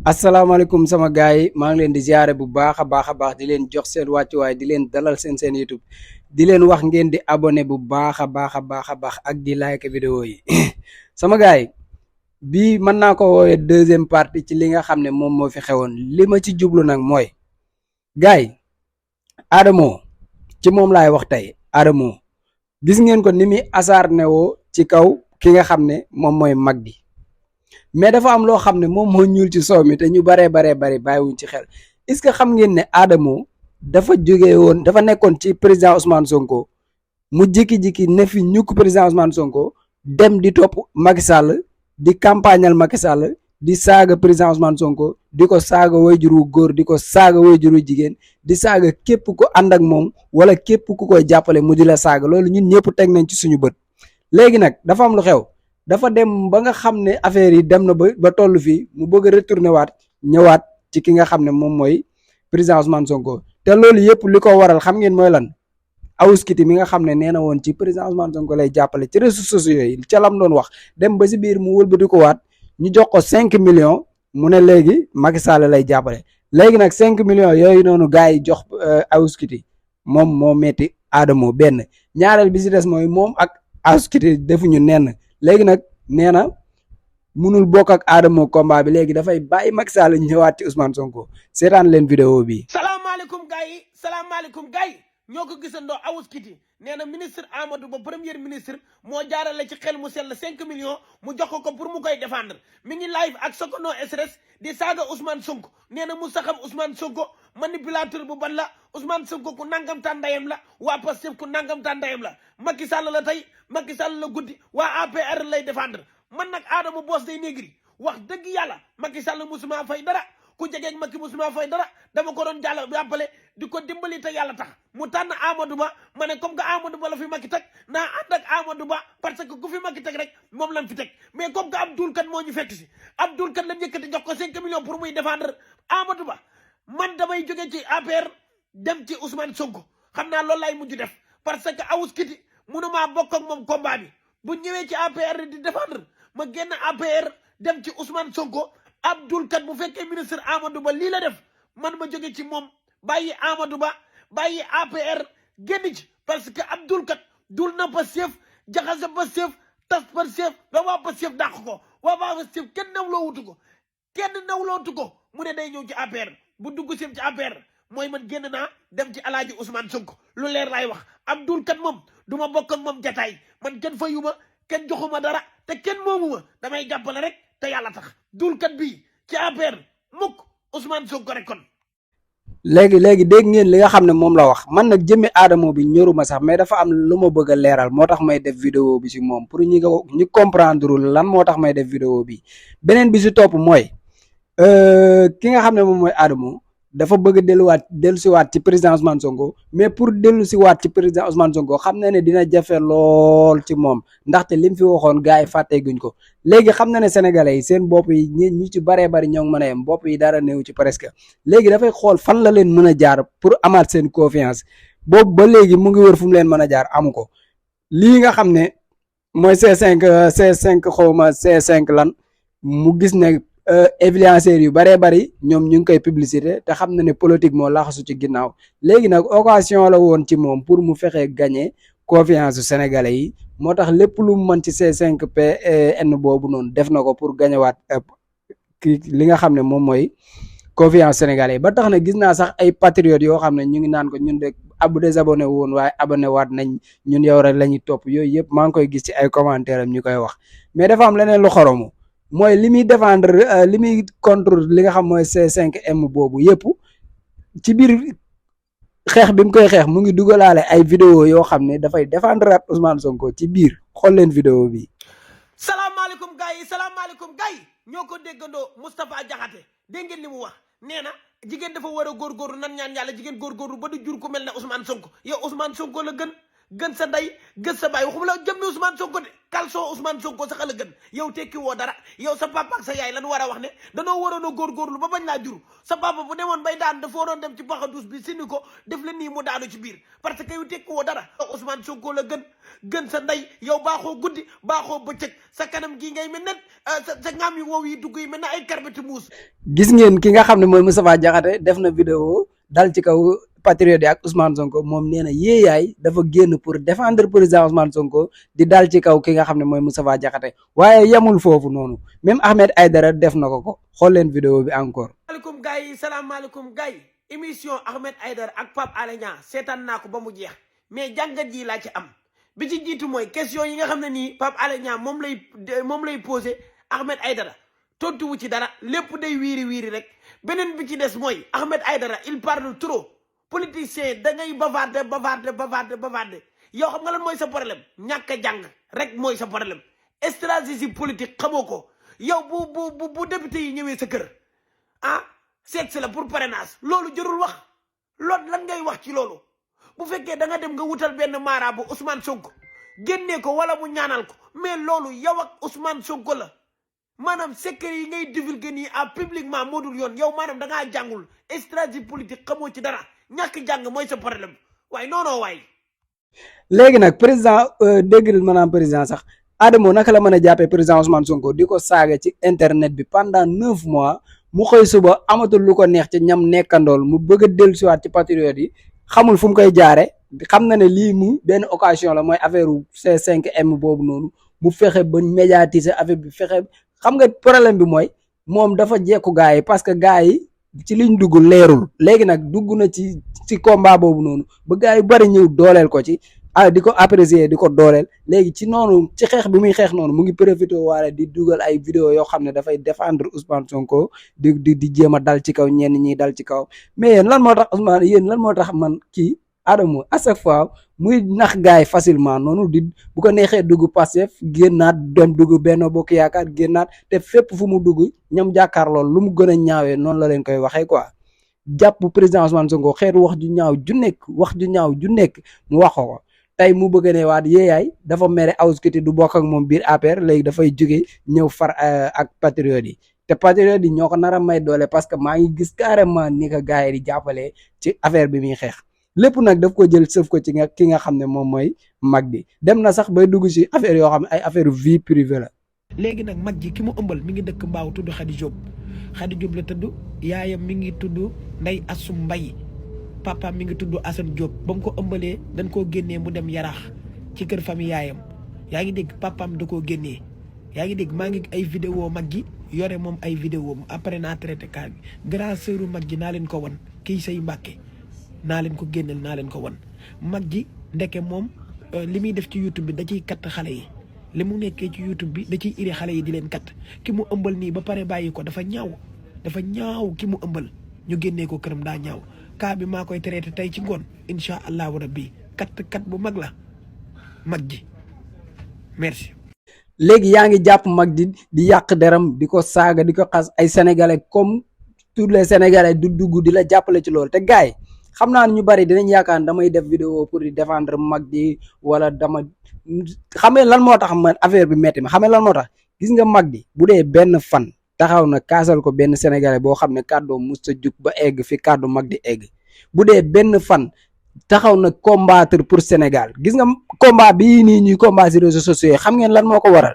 asalaamaaleykum sama gars yi maa ngi leen di ziare bu baax a baax a baax di leen jox seen wàccuwaay di leen dalal seen YouTube di leen wax ngeen di abonné bu baax a baax a baax a baax ak di like vidéo yi sama gars yi bii mën naa ko woowee deuxième partie ci li nga xam ne moom moo fi xewoon li ma ci jublu nag mooy gars yi Adamo ci moom laay wax tey. Adamo gis ngeen ko ni muy acharné woo ci kaw ki nga xam ne moom mooy mag bi mais dafa am loo xam ne moom moo ñuul ci soow mi te ñu baree bari bàyyiwuñ ci xel est-ce que xam ngeen ne Adamo dafa jóge woon dafa nekkoon ci président Ousmane Sonko mu jikki-jikki ne fi ñukk président Ousmane Sonko dem di topp Macky Sall di campagnal Macky Sall di saaga président Ousmane Sonko di ko saaga wayjuru góor di ko saaga wayjuru jigéen di saaga képp ku ànd ak moom wala képp ku koy jàppale mu di la saaga loolu ñun ñëpp teg nañ ci suñu bët. léegi nag dafa am lu xew dafa dem ba nga xam ne affaire yi dem na ba toll fii mu bëgg a retourné waat ñëwaat ci ki nga xam ne moom mooy président Ousmane Sonko te loolu yëpp li ko waral xam ngeen mooy lan Awuskiti mi nga xam ne nee na woon ci président Ousmane Sonko lay jàppale ci réseaux sociaux yi ca lam doon wax dem ba si biir mu wëlbati ko waat ñu jox ko 5 millions mu ne léegi Macky Sall lay jàppale léegi nag 5 millions yooyu noonu gars yi jox Awuskiti moom moo metti Adamo benn ñaareel bi si des mooy moom ak Awuskiti defuñu nenn léegi nag nee na munul bokk ak Adamo combat bi léegi dafay bàyyi Macky Sall ñëwaat ci Ousmane Sonko seetaan leen vidéo bi. salaamaaleykum gars yi ñoo ko gisandoo Awuskiti nee na ministre Amadou Ba premier ministre moo jaarale ci xel mu sell 5 millions mu jox ko pour mu koy défendre mi ngi live ak Sokono SRS di saaga Ousmane Sonko nee na mu saxam Ousmane Sonko manipulateur bu ban la Ousmane Sonko ku nangam tàndayam la waa Pastef ku nangam tàndayam la Macky Sall la tey Macky Sall la guddi waa APR lay défendre man nag Adamo Boss Day Negri wax dëgg yàlla Macky Sall musuma fay dara ku jegeeg Macky musuma fay dara dama ko doon jàppale di ko dimbali te yàlla tax mu tànn Amadou Ba ma ne comme que Amadou Ba la fi Macky teg naa ànd ak Amadou Ba parce que ku fi Macky teg rek moom lañ fi teg mais comme que Abdoul Kane moo ñu fekk si Abdoul Kane la njëkkati jox ko 5 millions pour muy défendre Amadou Ba man damay jóge ci APR dem ci Ousmane Sonko xam naa loolu lay mujj def parce que Awuskiti mënumaa bokk ak moom combat bi bu ñëwee ci APR di défendre ma génn APR dem ci Ousmane Sonko Abdoul Kane bu fekkee ministre Amadou Ba lii la def man ma jóge ci moom bàyyi Amadou Ba bàyyi APR génn ci parce que Abdoul Kane dul na Pastef jaxase Pastef tas Pastef ba waa Pastef dàq ko waa Pastef kenn nawlootu ko mu ne day ñëw ci APR bu dugg si ci APR mooy man génn naa dem ci alaaji Ousmane Sonko lu leer laay wax Abdoul Kane moom du ma bokk ak moom jataay man kenn fayuma kenn joxuma dara te kenn moomuma damay jàppale rek te yàlla tax Abdoul Kane bii ci APR mukk Ousmane Sonko rek kon. léegi dégg ngeen li nga xam ne moom la wax man nag jëmmi Adamo bi ñoruma sax mais dafa am lu ma bëgg a leeral moo tax may def vidéo bi si moom pour ñi comprendre lan moo tax may def vidéo bi beneen bi si topp mooy ki nga xam ne moom mooy Adamo dafa bëgg dellusiwaat ci président Ousmane Sonko mais pour dellusiwaat ci président Ousmane Sonko xam na ne dina jafe lool ci moom ndaxte lim fi waxoon gars yi fàtteeguñ ko léegi xam na ne sénégalais yi seen bopp yi ñi ci baree bari ñoo ngi mën a yem bopp yi dara néew ci presque léegi dafay xool fan la leen mën a jaar pour amaat seen confiance boobu ba léegi mu ngi wër fu mu leen mën a jaar amu ko lii nga xam ne mooy C5 xawma C5 lan mu gis ne influenceurs yu baree bari ñoom ñu ngi koy publicité te xam na ne politique moo laxasu ci ginnaaw léegi nag occasion la woon ci moom pour mu fexee gagner confiance su sénégalais yi moo tax lépp lu mu mën ci C5PN boobu noonu def na ko pour gagnewaat li nga xam ne moom mooy confiance sénégalais yi ba tax na gis naa sax ay patriotes yoo xam ne ñu ngi naan ko ñun de abu désabonné woon waaye abonné waat nañ ñun yow rek la ñuy topp yooyu yëpp maa ngi koy gis ci ay commentaire am ñu koy wax mais dafa am leneen lu xoromu mooy li muy défendre li muy contre li nga xam mooy C5M boobu yëpp ci biir xeex bi mu koy xeex mu ngi dugalaale ay vidéo yoo xam ne dafay défendre at Ousmane Sonko ci biir xool leen vidéo bi. salaamaaleykum gars yi ñoo ko déggandoo Moustapha Diakhaté dégg ngeen li mu wax nee na jigéen dafa war a góorgóorlu nan ñaan yàlla jigéen góorgóorlu ba du jur ku mel ne Ousmane Sonko yow Ousmane Sonko la gën sa ndey gën sa baay waxuma la jëm ne Ousmane Sonko de kal version Ousmane Sonko sax la gën yow tekki woo dara yow sa papa ak sa yaay lan war a wax ne danoo waroon a góorgóorlu ba bañ laa jur sa papa bu demoon bay daan dafa waroon dem ci paxadus bi sini ko def la nii mu daanu ci biir parce que yow tekki woo dara Ousmane Sonko la gën sa ndey yow baaxoo guddi baaxoo bëccëg sa kanam gii ngay mel ne sa ngaam yi wow yi dugg yi mel na ay karbeti muus. gis ngeen ki nga xam ne mooy Moustapha Diakhaté def na vidéo dal ci kaw patriote yi ak Ousmane Sonko moom nee na yéeyaay dafa génn pour défendre président Ousmane Sonko di dal ci kaw ki nga xam ne mooy Moustapha Diakhaté waaye yemul foofu noonu même Ahmed Aïdara def na ko xool leen vidéo bi encore. maaleykum gars yi salaamaaleykum gars yi émission Ahmed Aïdara ak Pape Alé Niang seetaan naa ko ba mu jeex mais jàngat ji laa ci am bi ci jiitu mooy question yi nga xam ne nii Pape Alé Niang moom lay posé Ahmed Aïdara tontu wu ci dara lépp day wiiri rek beneen bi ci des mooy Ahmed Aïdara il parle trop. politicien da ngay bavarder yow xam nga lan mooy sa problème ñàkk a jàng rek mooy sa problème stratégie politique xamoo ko yow bu député yi ñëwee sa kër seet si la pour parrainage loolu jarul wax loolu lan ngay wax ci loolu bu fekkee da nga dem nga wutal benn marabu Ousmane Sonko génnee ko wala mu ñaanal ko mais loolu yow ak Ousmane Sonko la maanaam secret yi ngay divulguer nii publiquement moo dul yoon yow maanaam da ngaa jàngul stratégie politique xamoo ci dara ñàkk jàng mooy sa problème waaye non waay. léegi nag président dégg maanaam président sax Adamo naka la mën a jàppee président Ousmane Sonko di ko saaga ci internet bi pendant 9 mois mu xëy suba amatul lu ko neex ci ñam nekkandool mu bëgg a dellusiwaat ci patriote yi xamul fu mu koy jaare xam na ne lii mu benn occasion la mooy affaire C5M boobu noonu mu fexe ba médiatiser affaire bi fexe xam nga problème bi mooy moom dafa jekku gars yi parce que gars yi ci liñ dugg leerul léegi nag dugg na ci combat boobu noonu ba gars yu bari ñëw dooleel ko ci di ko apprécier di ko dooleel léegi ci noonu ci xeex bi muy xeex noonu mu ngi profité waale di dugal ay vidéo yoo xam ne dafay défendre Ousmane Sonko di jéem a dal ci kaw ñenn ñi dal ci kaw mais yéen lan moo tax Ousmane yéen lan moo tax man kii Adamo à chaque fois muy nax gars yi facilement noonu di bu ko neexee dugg Pastef génnaat dem dugg Benno Bokk Yaakaar génnaat te fépp fu mu dugg ñoom jàkkaar lool lu mu gën a ñaawee noonu la leen koy waxee quoi jàpp président Ousmane Sonko xeetu wax ju ñaaw ju nekk mu wax ko tey mu bëgg ne waat yéeyaay dafa mere Awouskiti du bokk ak moom biir APR léegi dafay jóge ñëw far ak patriote yi te patriote yi ñoo ko nar a may doole parce que maa ngi gis carrément ni ko gars yi di jàppale ci affaire bi muy xeex lépp nag daf ko jël sëf ko ci ki nga xam ne moom mooy mag bi dem na sax bay dugg ci affaire yoo xam ne ay affaire vie privée la. léegi nag mag ji ki mu ëmbal mi ngi dëkk Mbaaw tudd Khady Diop la tudd yaayam mi ngi tudd Ndeye Assou Mbaye papa mi ngi tudd Assane Diop ba mu ko ëmbalee dañ koo génnee mu dem Yaraax ci kër famille yaayam yaa ngi dégg papaam da koo génnee yaa ngi dégg maa ngi ay vidéo mag gi yore moom ay vidéo après naa traité cas bi grand sœuru mag ji naa leen ko wan kii say Mbàkke naa leen ko génneel naa leen ko wan mag ji ndeke moom li muy def ci YouTube bi da ciy katt xale yi li mu nekkee ci YouTube bi da ciy iri xale yi di leen katt ki mu ëmbal nii ba pare bàyyi ko dafa ñaaw ki mu ëmbal ñu génnee ko këram daa ñaaw cas bi maa koy traité tey ci ngoon incha allahu rabbi kat bu mag la mag ji merci. léegi yaa ngi jàpp mag di yàq deram di ko saaga di ko xas ay sénégalais comme tous les sénégalais du dugg di la jàppale ci loolu te gars yi xam naa ñu bari dinañ yaakaar damay def vidéo pour di défendre mag di wala dama xamee lan moo tax man affaire bi metti ma xamee lan moo tax gis nga mag di bu dee benn fan taxaw na kaasal ko benn sénégalais boo xam ne kàddoo musta jug ba egg fi kàddu mag di egg bu dee benn fan taxaw na combattre pour Sénégal gis nga combat bii nii ñuy combat ci réseaux sociaux yi xam ngeen lan moo ko waral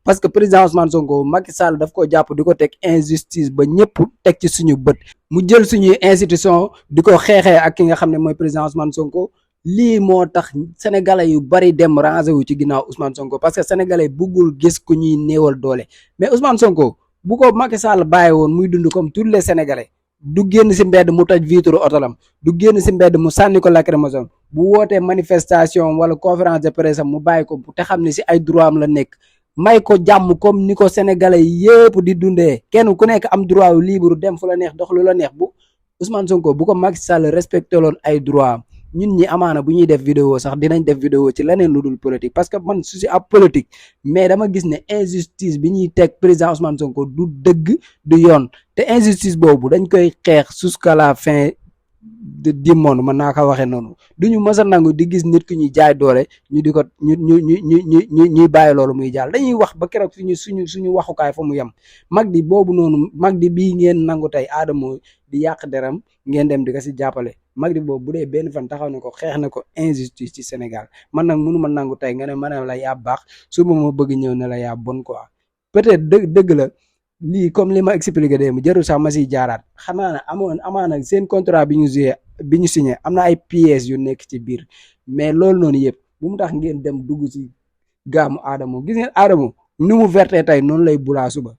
parce que président Ousmane Sonko Macky Sall daf ko jàpp di ko teg injustice ba ñëpp teg ci suñu bët mu jël suñuy institution di ko xeexee ak ki nga xam ne mooy président Ousmane Sonko lii moo tax sénégalais yu bari dem rangé wu ci ginnaaw Ousmane Sonko parce que sénégalais buggul gis ku ñuy néewal doole mais Ousmane Sonko bu ko Macky Sall bàyyi woon muy dund comme tous les sénégalais du génn si mbedd mu toj vitre otolam du génn si mbedd mu sànni ko lacrymogène bu wootee manifestation wala conférence de presse mu bàyyi ko te xam ne si ay droit am la nekk may ko jàmm comme ni ko sénégalais yëpp di dundee kenn ku nekk am droit yu libre dem fu la neex dox lu la neex bu Ousmane Sonko bu ko Macky Sall respecté loon ay droit am ñun ñi amaana bu ñuy def vidéo sax dinañ def vidéo ci leneen lu dul politique parce que man su si ab politique mais dama gis ne injustice bi ñuy teg président Ousmane Sonko du dëgg du yoon te injustice boobu dañ koy xeex jusqu'à la fin di moon mën naa ko waxee noonu duñu mës a nangu di gis nit ku ñuy jaay doole ñu di ko ñuy bàyyi loolu muy jàll dañuy wax ba keroog suñu waxukaay fa mu yem Magdi boobu noonu Magdi bii ngeen nangu tey Adamo di yàq deram ngeen dem di ko si jàppale Magdi boobu bu dee benn fan taxaw na ko xeex na ko injustice ci Sénégal man nag mënu ma nangu tey nga ne ma ne la yaa baax suba ma bëgg ñëw ne la yaa bon quoi peut-être dëgg la lii comme li ma expliqué de mu jarul sax ma siy jaaraat xanaa ne amaana seen contrat bi ñu signé am na ay pièces yu nekk ci biir mais loolu noonu yëpp bu mu tax ngeen dem dugg ci gaamu Adamo gis ngeen Adamo ni mu verte tey noonu lay bulaa suba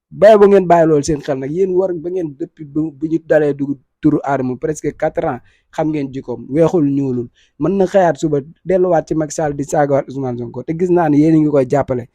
bàyyi ba ngeen bàyyi loolu seen xel nag yéen war ba ngeen depuis bu ñu dalee dugg turu Adamo presque 4 ans xam ngeen jikkoom weexul ñuulul mën na xëyaat suba delluwaat ci Macky Sall di saagawaat Ousmane Sonko te gis naa ne yéen a ngi koy jàppale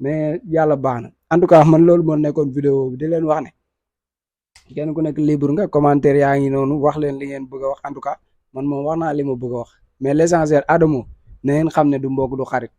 mais yàlla baax na en tout cas man loolu moo nekkoon vidéo bi di leen wax ne kenn ku nekk libre nga commentaire yaa ngi noonu wax leen li ngeen bëgg a wax en tout cas man moom wax naa li ma bëgg a wax mais l'essentiel Adamo na ngeen xam ne du mbokk du xarit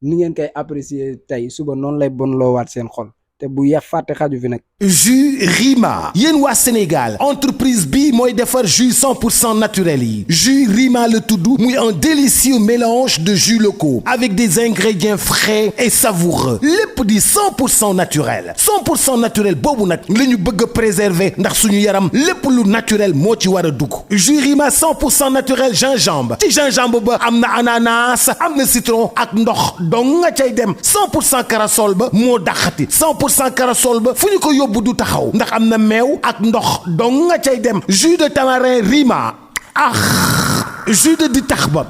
ni ngeen koy apprécier tey suba noonu lay bon loowaat seen xol te bu yàq fàtte xaju fi nag. jus Rima yéen waa Sénégal entreprise bi mooy defar jus 100% naturel yi jus Rima la tudd muy un délicieux mélange de jus locaux avec des ingrédients frais et savoureux lépp di 100% naturel 100% naturel boobu nag la ñu bëgg a préserver ndax suñu yaram lépp lu naturel moo ci war a dugg jus Rima 100% naturel gingembre ci gingembre ba am na ananas am na citron ak ndox dong nga cay dem 100% corossol ba moo dàqati 100% corossol ba fu ñu ko yóbbu du taxaw ndax am na meew ak ndox dong nga cay dem jus de tamarin Rima jus de ditax ba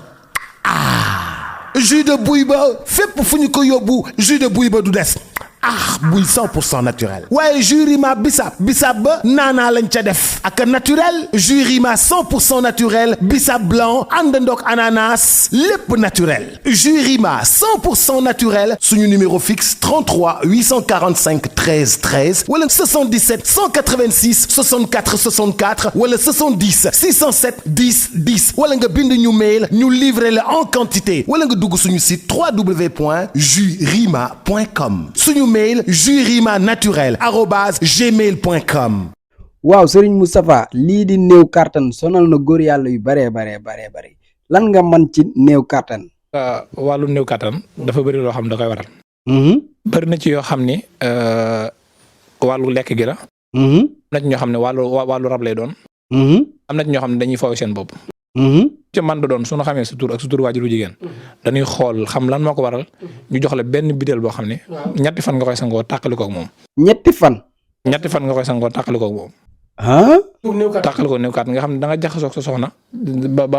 jus de buy ba fépp fu ñu ko yóbbu jus de buy ba du des buy 100% naturel waaye jus Rima bissap ba naanaa lañ ca def ak naturel jus Rima 100% naturel bissap blanc àndandoog ananas lépp naturel jus Rima 100% naturel suñu numéro fixe 33 845 13 13 wala 77 186 64 64 wala 70 607 10 10 wala nga bind ñu mail ñu livrer la en quantité wala nga dugg suñu site www.jusrima.com suñu mail jusrima naturel@gmail.com. waaw Serigne Moustapha lii di néew kàttan sonal na góor yàlla yu baree lan nga man ci néew kàttan. wàllu néew kàttan dafa bëri loo xam ne da koy waral. bëri na ci yoo xam ni wàllu lekk gi la. am na ci ñoo xam ne wàllu rab lay doon. am na ci ñoo xam ne dañuy fooy seen bopp. ci man da doon su ñu xamee sa tur ak sa tur waajuru jigéen dañuy xool xam lan moo ko waral ñu jox la benn bideel boo xam ne ñetti fan nga koy sangoo tàqalikoog moom. ñetti fan nga koy sangoo tàqalikoog moom. tàqalikoo néew kàttan nga xam ne da nga jaxasoo sa soxna ba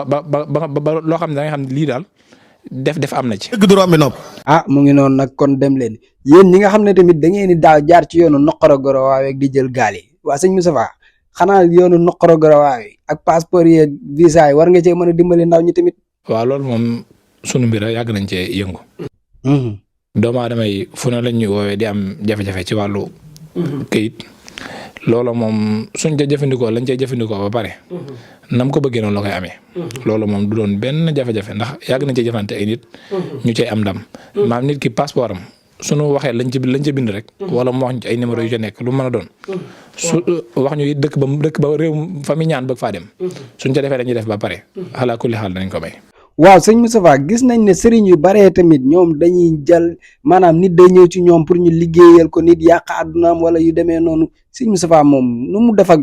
loo xam ne da nga xam ne lii daal def am na ci. dëgg du romb nopp. mu ngi noonu nag kon dem leen yéen ñi nga xam ne tamit da ngeen di daaw jaar ci yoonu noqoro goro waaweeg di jël gaal yi waa sëñ Moustapha xanaa yoonu noqoro goro waawe ak passeport yi ak visa yi war nga cee mën a dimbali ndaw ñi tamit. waaw loolu moom sunu mbir yàgg nañ cee yëngu. doomu aadama yi fu ne lañ ñuy woowee di am jafe-jafe ci wàllu këyit loolu moom suñ ca jëfandikoo lañ cay jëfandikoo ba pare. nam ko bëggee noonu la koy amee. loolu moom du doon benn jafe-jafe ndax yàgg nañ cee jëfante ay nit. ñu cay am ndam. maam nit ki passeport am suñu waxee lañ ca bind rek. wala mu wax ñu ay numéro yu ca nekk lu mën a doon. su wax ñu dëkk ba réew fa mi ñaan bëgg faa dem. suñ ca defee dañuy def ba pare. xalaa kulli xaal dañ ko may. waaw sëñ Moustapha gis nañ ne sëriñ yu baree tamit ñoom dañuy jël maanaam nit day ñëw ci ñoom pour ñu liggéeyal ko nit yàq àddunaam wala yu demee noonu sëñ Moustapha moom nu mu def ak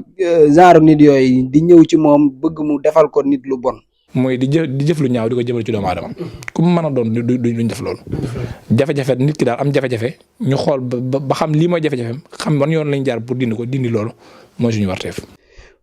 genre nit yooyu di ñëw ci moom bëgg mu defal ko nit lu bon. mooy di jëf lu ñaaw di ko jëmal ci doomu aadama ku mu mën a doon duñ def loolu. jafe-jafe nit ki daal am jafe-jafe ñu xool ba xam lii mooy jafe-jafem xam ban yoon lañ jaar pour dindi loolu mooy suñu warteef.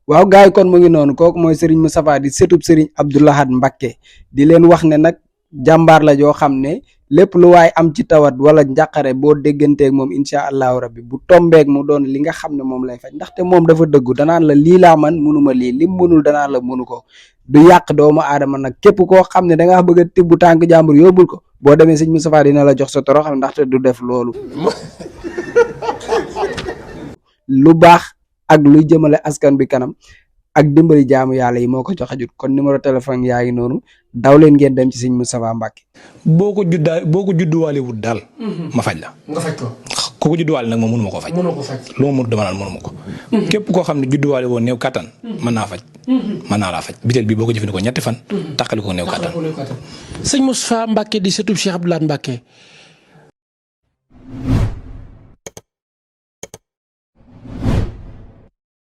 waaw gars yi kon mu ngi noonu kooku mooy Serigne Moustapha di sëtub Serigne Abdou Lahad Mbacké di leen wax ne nag jàmbaar la joo xam ne lépp lu waay am ci tawat wala njàqare boo dégganteeg moom incha allahu rabbi bu tombeeg mu doon li nga xam ne moom lay faj ndaxte moom dafa dëggu danaan la lii laa man munuma lii lim munul danaan la munu ko du yàq doomu aadama nag képp koo xam ne da ngaa bëgg a tibb tànk jàmbur yóbbul ko boo demee sëñ Moustapha dina la jox sa toroxal ndaxte du def loolu lu baax ak luy jëmale askan bi kanam ak dimbali jaamu yàlla yi moo ko jox a jut kon numéro téléphone yaa ngi noonu daw leen ngeen dem ci sëñ Moustapha Mbacké. boo ko judduwaale wut daal. ma faj la. nga faj ko. ku ko judduwaale nag moom mënu ma koo faj. mënoo ko faj. lu ma mënut dama naan mënu ma ko. képp koo xam ne judduwaale woon néew kattan. mën naa faj. mën naa laa faj biteel bi boo ko jëfandikoo ñetti fan. taxali ko néew kattan. sëñ Moustapha Mbacke di sëtub Cheikh Abdoulaye Mbacke